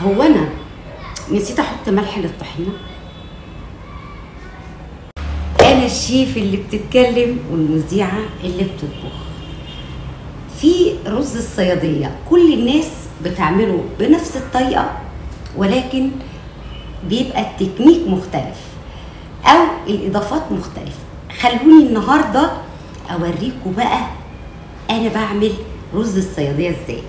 هو انا نسيت احط ملح للطحينه؟ انا الشيف اللي بتتكلم والمذيعه اللي بتطبخ. في رز الصياديه كل الناس بتعمله بنفس الطريقة، ولكن بيبقى التكنيك مختلف او الاضافات مختلفة. خلوني النهارده اوريكم بقى انا بعمل رز الصياديه ازاي.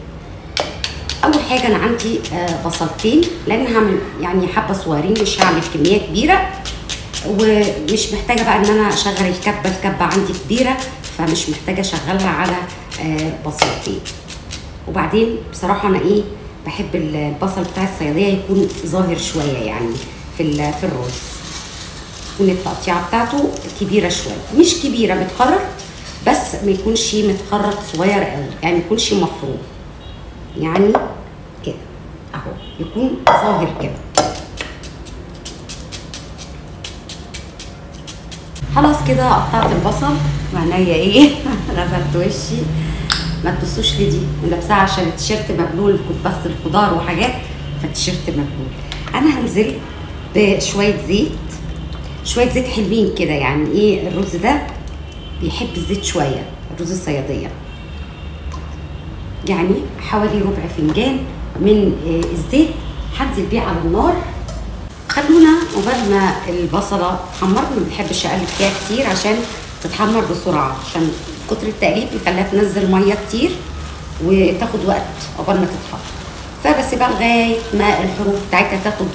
اول حاجة انا عندي بصلتين، لان هعمل يعني حبه صغيرين، مش هعمل كمية كبيرة، ومش محتاجه بقى ان انا اشغل الكبه، الكبه عندي كبيرة فمش محتاجه اشغلها على بصلتين. وبعدين بصراحة انا بحب البصل بتاع الصياديه يكون ظاهر شوية يعني في الرز، تكون التقطيعه بتاعته كبيرة شوية، مش كبيرة متخرط، بس ما يكونش متخرط صغير قوي، يعني ما يكونش مفروم، يعني كده اهو يكون ظاهر كده. خلاص كده قطعت البصل وعينيا غسلت وشي. ما تبصوش لدي، لابساها عشان التيشيرت مبلول، كنت بغسل خضار وحاجات فالتيشيرت مبلول. انا هنزل بشوية زيت، شوية زيت حلوين كده، يعني الرز ده بيحب الزيت شوية، الرز الصياديه، يعني حوالي ربع فنجان من الزيت هنزل بيه على النار. خلونا قبل ما البصله تتحمر، ما بحبش اقلب فيها كتير عشان تتحمر بسرعة، عشان كتر التقليب يخليها تنزل مية كتير وتاخد وقت قبل ما تتحمر. فبسيبها لغاية ما الحروف بتاعتها تاخد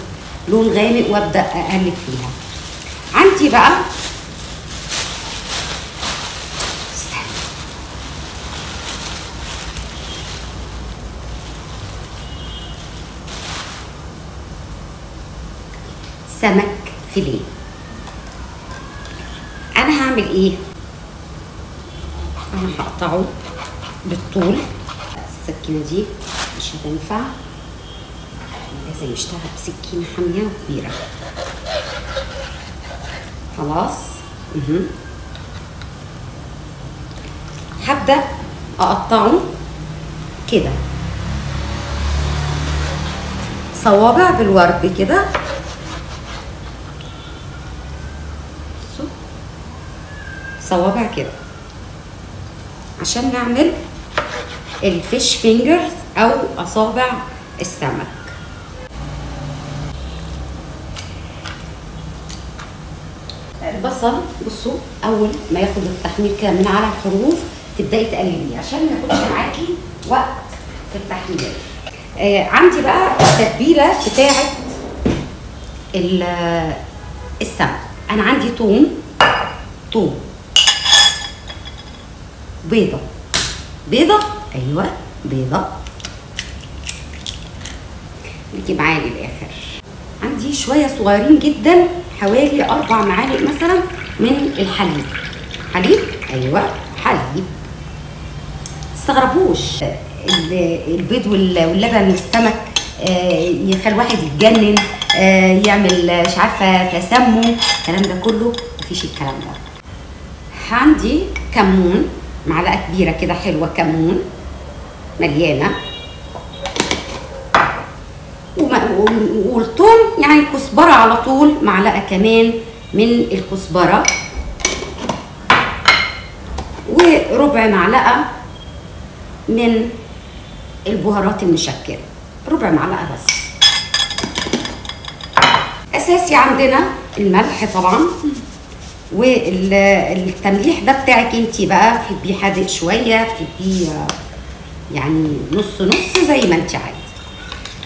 لون غامق وابدا اقلب فيها. عندي بقى سمك فيليه. انا هعمل ايه؟ انا هقطعه بالطول. السكينة دي مش هتنفع، لازم اشتغل بسكينة حامية وكبيره. خلاص هبدا اقطعه كده صوابع بالورب كده، صوابع كده، عشان نعمل ال fish fingers او اصابع السمك. البصل بصوا اول ما ياخد التحمير كده من على الحروف تبداي تقلبيه عشان ما ياخدش معاكي وقت في التحمير. عندي بقى التتبيله بتاعه السمك. انا عندي توم، بيضة، بيضة، ايوه بيضة، ليكي معايا للاخر. عندي شوية صغيرين جدا، حوالي 4 معالق مثلا من الحليب. حليب، ايوه حليب. تستغربوش البيض واللبن والسمك يخلي الواحد يتجنن، يعمل مش عارفه تسمم، الكلام ده كله مفيش الكلام ده. عندي كمون، معلقه كبيرة كده حلوة كمون مليانة، والثوم يعني كزبره على طول، معلقه كمان من الكزبره، وربع معلقه من البهارات المشكلة، ربع معلقه بس. اساسي عندنا الملح طبعا، والتمليح ده بتاعك انتي بقى، تحبيه حادق شوية، تحبيه يعني نص نص زي ما انتي عايزه.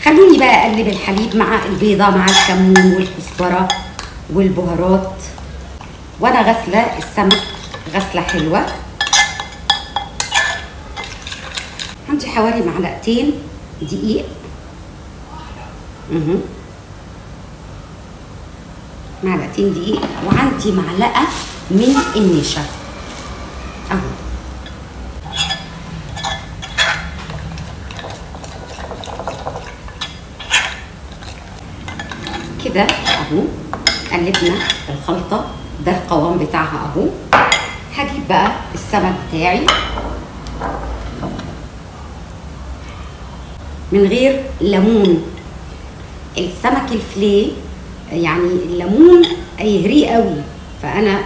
خلوني بقى اقلب الحليب مع البيضة مع الكمون والكزبره والبهارات، وانا غاسله السمك غسله حلوة. عندي حوالي معلقتين دقيق، معلقتين دقيق، وعندي معلقه من النشا اهو. كده اهو قلبنا الخلطة، ده القوام بتاعها اهو. هجيب بقى السمك بتاعي من غير ليمون. السمك الفليه يعني الليمون هيهريه قوي، فانا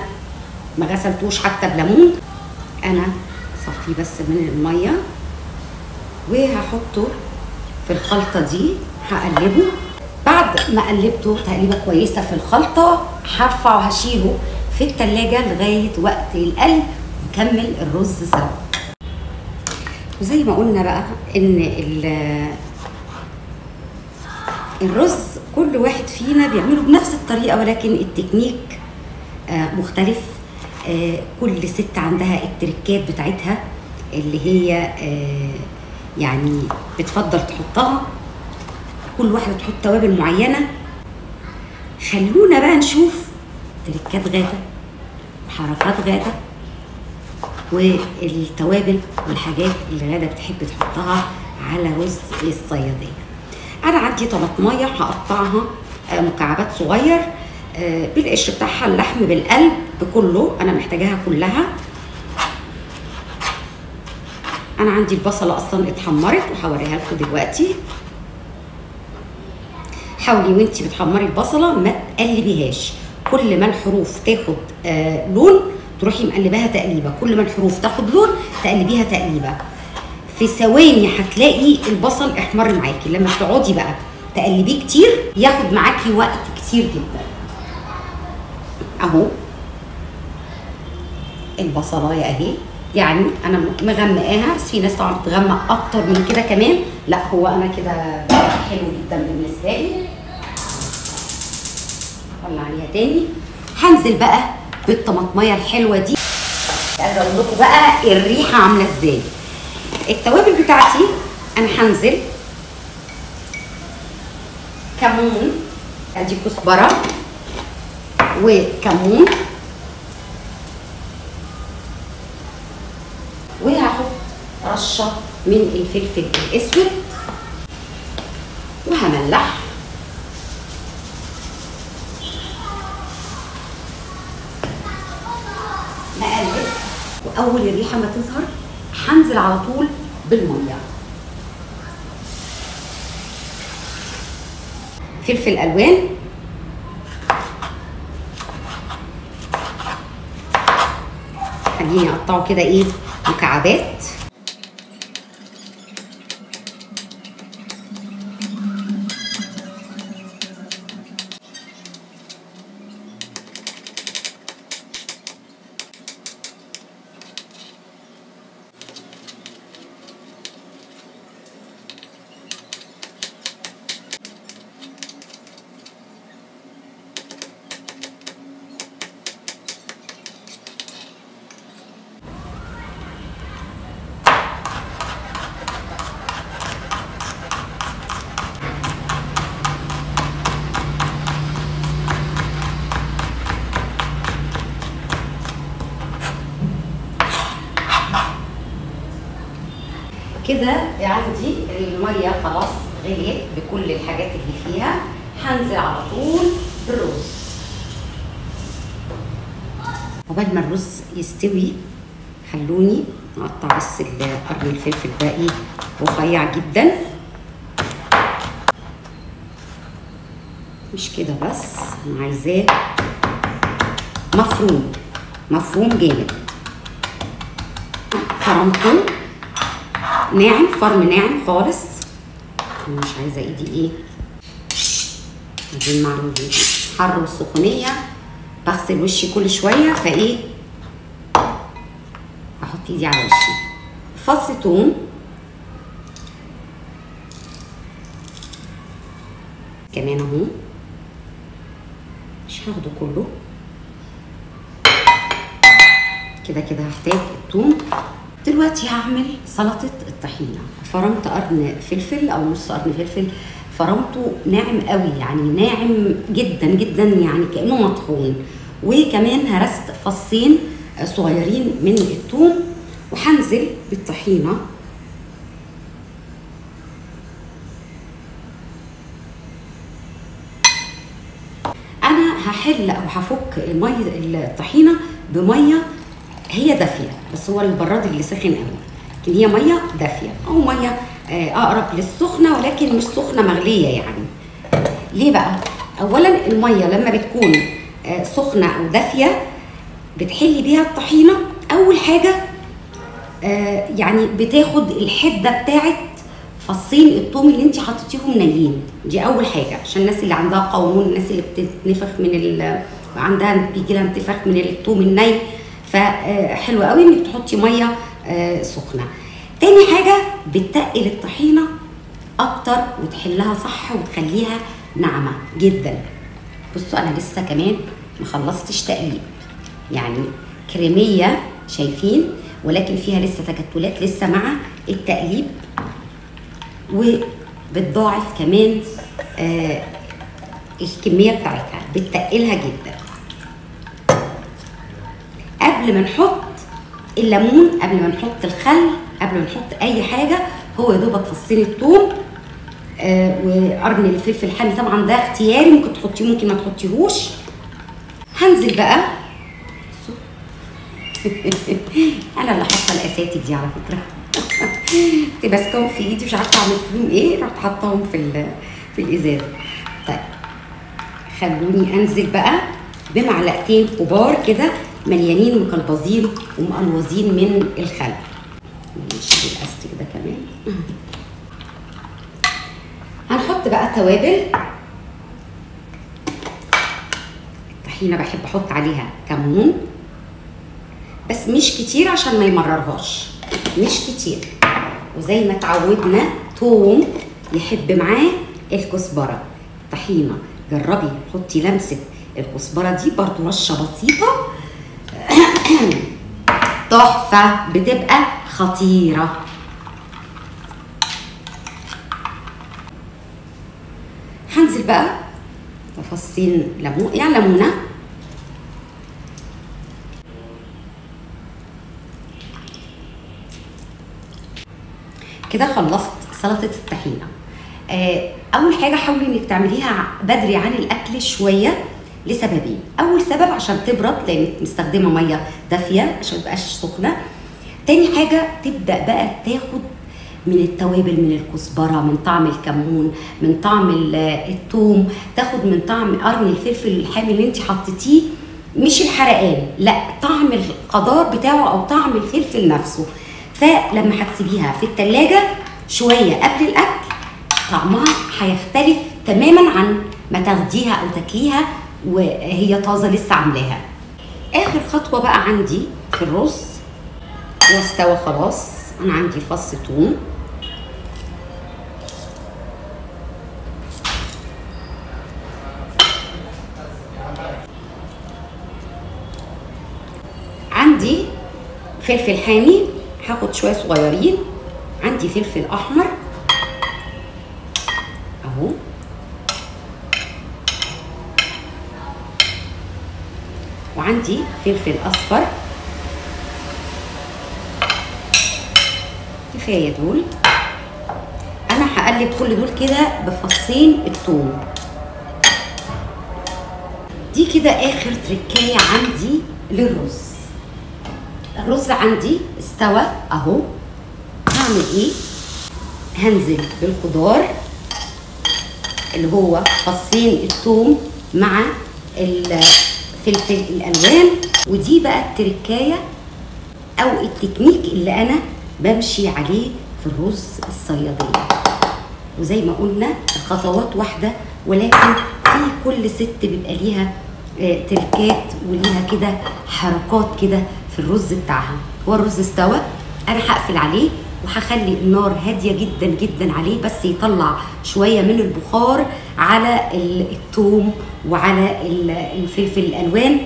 ما غسلتوش حتى بليمون، انا صفيه بس من المية وهحطه في الخلطة دي. هقلبه، بعد ما قلبته تقليبه كويسة في الخلطة هرفعه هشيله في التلاجة لغاية وقت القلي ونكمل الرز سوا. وزي ما قلنا بقى ان الرز كل واحد فينا بيعمله بنفس الطريقة، ولكن التكنيك مختلف. كل ست عندها التركات بتاعتها اللي هي يعني بتفضل تحطها، كل واحدة تحط توابل معينة. خلونا بقى نشوف تركات غاده وحركات غاده والتوابل والحاجات اللي غاده بتحب تحطها على رز الصياديه. انا عندي طماطمايه هقطعها مكعبات صغير بالقشر بتاعها، اللحم بالقلب بكله انا محتاجاها كلها. انا عندي البصله اصلا اتحمرت وهوريها لكم دلوقتي. حاولي وانتي بتحمري البصله ما تقلبيهاش، كل ما الحروف تاخد لون تروحي مقلباها تقليبه، كل ما الحروف تاخد لون تقلبيها تقليبه. في ثواني هتلاقي البصل احمر معاكي. لما بتقعدي بقى تقلبيه كتير ياخد معاكي وقت كتير جدا. اهو البصلايه اهي، يعني انا مغمقاها، بس في ناس طبعا بتغمق اكتر من كده كمان، لا هو انا كده حلو جدا بالنسبة لي. طلع عليها تاني. هنزل بقى بالطماطميه الحلوة دي. قادرة اقول لكم بقى الريحة عامله ازاي. التوابل بتاعتي انا هنزل كمون، ادي كزبره وكمون، وهحط رشه من الفلفل الاسود، وهملح. نقلب، واول الريحة ما تظهر هنزل على طول بالمية. فلفل الوان، خليني اقطعه كده ايه مكعبات. كده عندي المية خلاص غليت بكل الحاجات اللي فيها. هنزل على طول بالرز. عقبال ما الرز يستوي خلوني اقطع بس قرن الفلفل ده ايه رفيع جدا، مش كده بس، انا عايزاه مفروم مفروم جامد. فرمته ناعم، فرم ناعم خالص. انا مش عايزه ايدي ايه، عايزين مع الحر والسخونيه بغسل وشي كل شوية، فايه احط ايدي على وشي. فص توم كمان اهو، مش هاخده كله، كده كده هحتاج التوم. دلوقتي هعمل سلطة الطحينة. فرمت قرن فلفل او نص قرن فلفل، فرمته ناعم قوي، يعني ناعم جدا جدا، يعني كأنه مطحون. وكمان هرست فصين صغيرين من الثوم، وهنزل بالطحينة. انا هحل او هفك المية الطحينة بمية هي دافيه، بس هو البراد اللي سخن قوي، لكن هي مية دافيه او مية اقرب للسخنه، ولكن مش سخنة مغليه يعني. ليه بقى؟ اولا المية لما بتكون سخنة او دافيه بتحلي بيها الطحينه، اول حاجة يعني بتاخد الحدة بتاعت فصين الثوم اللي انت حطيتيهم نايين، دي اول حاجة عشان الناس اللي عندها قولون، الناس اللي بتتنفخ من عندها بيجي لها انتفاخ من الثوم الني، فحلو قوي انك تحطي مية سخنة. تاني حاجة بتقل الطحينه اكتر وتحلها صح وتخليها ناعمة جدا. بصوا انا لسه كمان ما خلصتش تقليب، يعني كريميه شايفين، ولكن فيها لسه تكتلات لسه مع التقليب، وبتضاعف كمان الكمية بتاعتها، بتقلها جدا. قبل ما نحط الليمون، قبل ما نحط الخل، قبل ما نحط اي حاجة، هو يا دوبك فصين الثوم وقرن الفلفل الحامي، طبعا ده اختياري، ممكن تحطيه ممكن ما تحطيهوش. هنزل بقى انا اللي حاطه الاساتك دي على فكرة كنت ماسكاهم في ايدي مش عارفه اعمل فيهم ايه، رحت حطاهم في الازازه. طيب خلوني انزل بقى بمعلقتين كبار كده مليانين مكلبظين ومقلوظين من الخل. نشيل الاستك ده كمان. هنحط بقى توابل الطحينه، بحب احط عليها كمون بس مش كتير عشان ما يمررهاش، مش كتير. وزي ما اتعودنا توم يحب معاه الكزبره. الطحينه جربي حطي لمسه الكزبره دي برضو، رشه بسيطة تحفة، بتبقى خطيرة. هنزل بقى بفصين ليمون، يعني ليمونه، كده خلصت سلطة الطحينه. اول حاجة حاولي انك تعمليها بدري عن الاكل شوية لسببين. اول سبب عشان تبرد، لانك مستخدمة مية دافيه عشان متبقاش سخنة. تاني حاجة تبدا بقى تاخد من التوابل، من الكزبره، من طعم الكمون، من طعم الثوم، تاخد من طعم قرن الفلفل الحامي اللي انت حطيتيه، مش الحرقان، لا طعم الخضار بتاعه او طعم الفلفل نفسه. فلما هتسيبيها في التلاجة شوية قبل الاكل طعمها هيختلف تماما عن ما تاخديها او تاكليها وهي طازة لسه عاملاها. اخر خطوة بقى عندي في الرز، واستوى خلاص. انا عندي فص ثوم، عندي فلفل حامي هاخد شوية صغيرين، عندي فلفل احمر اهو، وعندي فلفل اصفر، كفاية دول. انا هقلب كل دول كده بفصين الثوم. دي كده اخر تركايه عندي للرز. الرز عندي استوى اهو. هعمل ايه؟ هنزل بالخضار اللي هو فصين الثوم مع الفلفل الالوان. ودي بقى التركايه او التكنيك اللي انا بمشي عليه في الرز الصياديه. وزي ما قلنا الخطوات واحدة، ولكن في كل ست بيبقى ليها تركات وليها كده حركات كده في الرز بتاعها. هو الرز استوى، انا هقفل عليه وهخلي النار هادية جدا جدا عليه، بس يطلع شوية من البخار على الثوم وعلى الفلفل الالوان.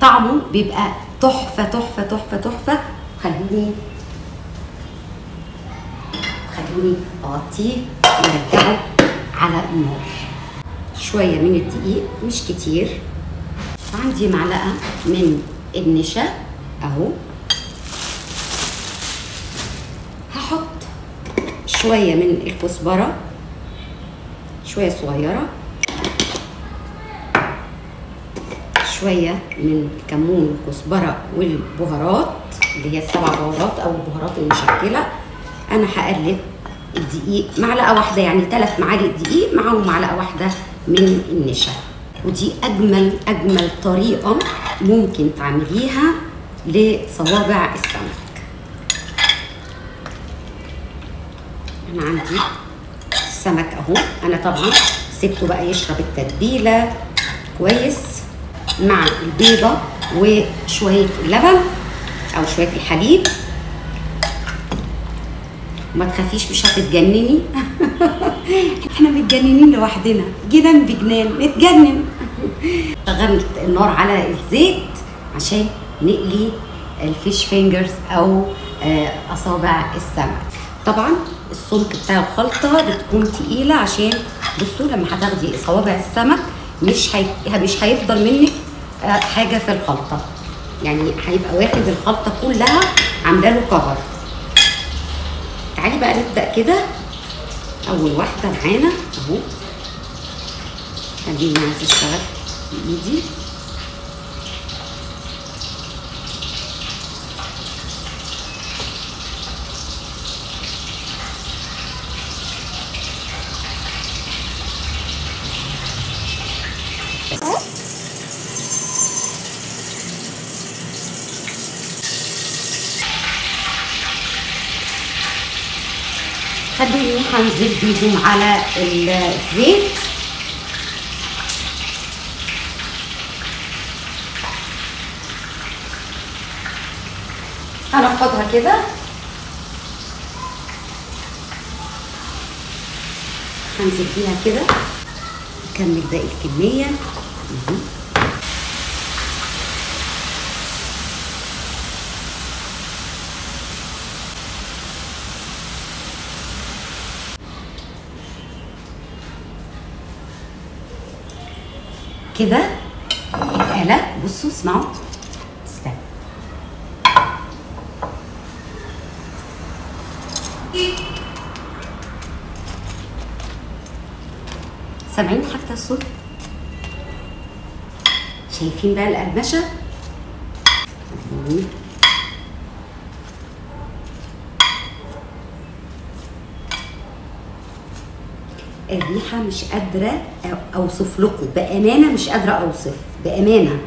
طعمه بيبقى تحفة تحفة تحفة تحفة. خلوني اغطيه وارجعه على النار. شوية من الدقيق مش كتير، عندي معلقه من النشا اهو، هحط شوية من الكزبره، شوية صغيرة، شوية من الكمون والكزبره والبهارات اللي هي السبع بهارات او البهارات المشكلة. انا هقلب الدقيق، معلقه واحدة يعني 3 معالق دقيق معاهم معلقه واحدة من النشا. ودي اجمل اجمل طريقه ممكن تعمليها لصوابع السمك. انا عندي السمك اهو، انا طبعا سبته بقى يشرب التتبيله كويس مع البيضة وشوية اللبن او شوية الحليب. ما تخافيش مش هتتجنني احنا متجننين لوحدنا، جنان بجنان نتجنن. شغلت النار على الزيت عشان نقلي ال fish fingers او اصابع السمك. طبعا السمك بتاع الخلطة بتكون تقيلة عشان بصوا لما هتاخدي صوابع السمك مش هيفضل منك حاجة في الخلطة، يعني هيبقى واخد الخلطة كلها عامله له كفر. تعالي بقى نبدا كده. اول واحدة معانا اهو، خليني عايزه اشتغل بايدي. خلوني هنزل بيهم على الزيت. هنفضها كده، هنزل بيها كده، نكمل باقي الكمية. كده اتقلى. بصوا اسمعوا، استنى، سامعين حتى الصوت؟ شايفين بقى القرمشه؟ الريحة مش قادرة اوصف لكم بامانه، مش قادرة اوصف بامانه.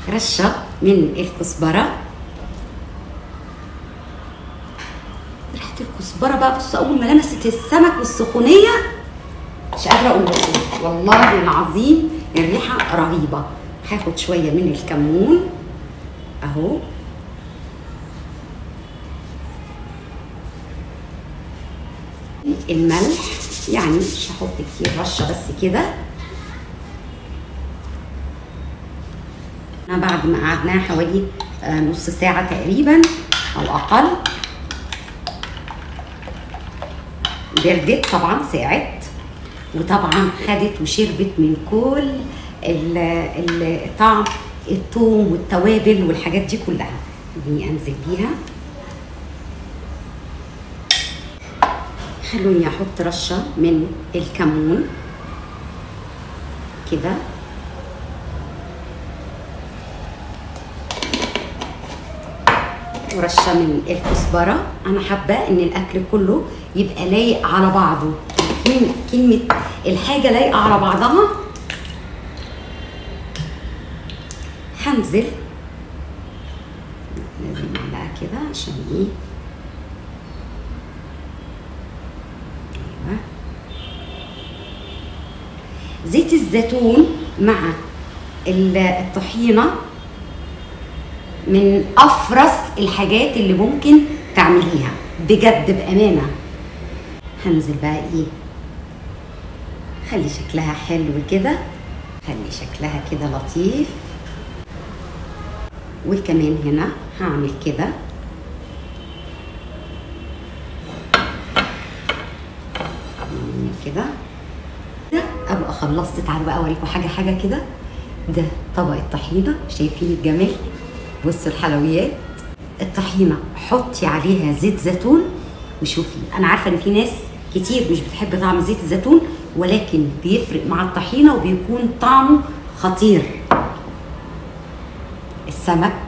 رشه من الكزبره، ريحه الكزبره بقى بصوا اول ما لمست السمك والسخونيه مش قادرة اقول لكم والله العظيم الريحة رهيبة. هاخد شوية من الكمون اهو، الملح يعني مش هحط كتير، رشه بس كده. انا بعد ما قعدناها حوالي نص ساعة تقريبا او اقل، بردت طبعا ساعت، وطبعا خدت وشربت من كل الطعم الثوم والتوابل والحاجات دي كلها. خليني انزل بيها، خلوني احط رشه من الكمون كده، ورشه من الكزبره. انا حابة ان الاكل كله يبقى لايق على بعضه، كلمة الحاجة لايقة على بعضها. هنزل لازم معلقه كده عشان ايه، ايوه، زيت الزيتون مع الطحينه من افرس الحاجات اللي ممكن تعمليها بجد بامانه. هنزل بقى ايه، خلي شكلها حلو كده، خلي شكلها كده لطيف. وكمان هنا هعمل كده، كده ابقى خلصت. تعالوا بقى اوريكم حاجة حاجة كده. ده طبق الطحينه، شايفين الجمال؟ بصوا الحلويات. الطحينه حطي عليها زيت زيتون وشوفي. انا عارفه ان في ناس كتير مش بتحب طعم زيت الزيتون، ولكن بيفرق مع الطحينه وبيكون طعمه خطير. السمك،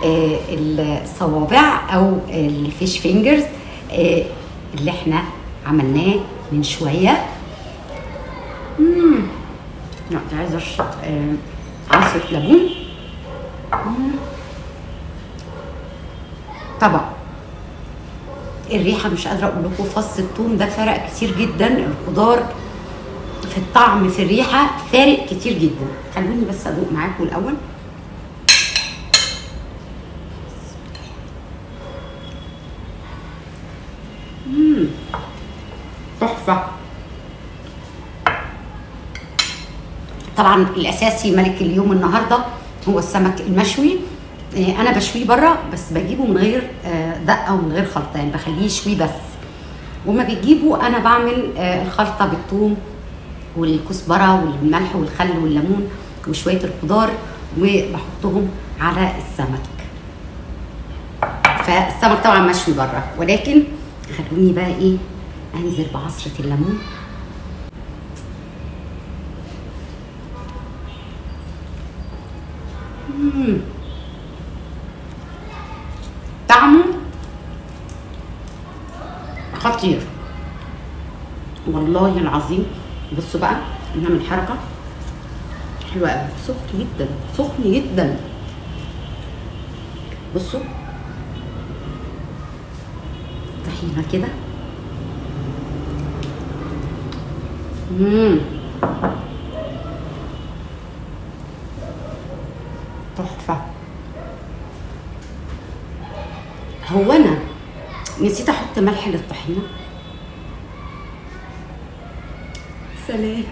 الصوابع او ال fish fingers، اللي احنا عملناه من شوية. لا دي عايزه اشرب عصره ليمون. طبق الريحة مش قادرة اقول لكم، فص الثوم ده فرق كتير جدا، الخضار في الطعم في الريحة فارق كتير جدا. خلوني بس ادوق معاكم الاول. تحفة. طبعا الاساسي ملك اليوم النهارده هو السمك المشوي. انا بشوية بره بس بجيبه من غير دقه ومن غير خلطه، يعني بخليه يشويه بس، وما بيجيبه انا بعمل الخلطة بالثوم والكزبره والملح والخل والليمون وشوية الخضار وبحطهم على السمك. فالسمك طبعا مشوي بره، ولكن خلوني بقى ايه انزل بعصره الليمون. طعمه خطير والله العظيم. بصوا بقى نعمل حركة حلوة قوي، سخن جدا سخن جدا. بصوا طحينه كده. تحفة. هو انا نسيت احط ملح للطحينه. سلام.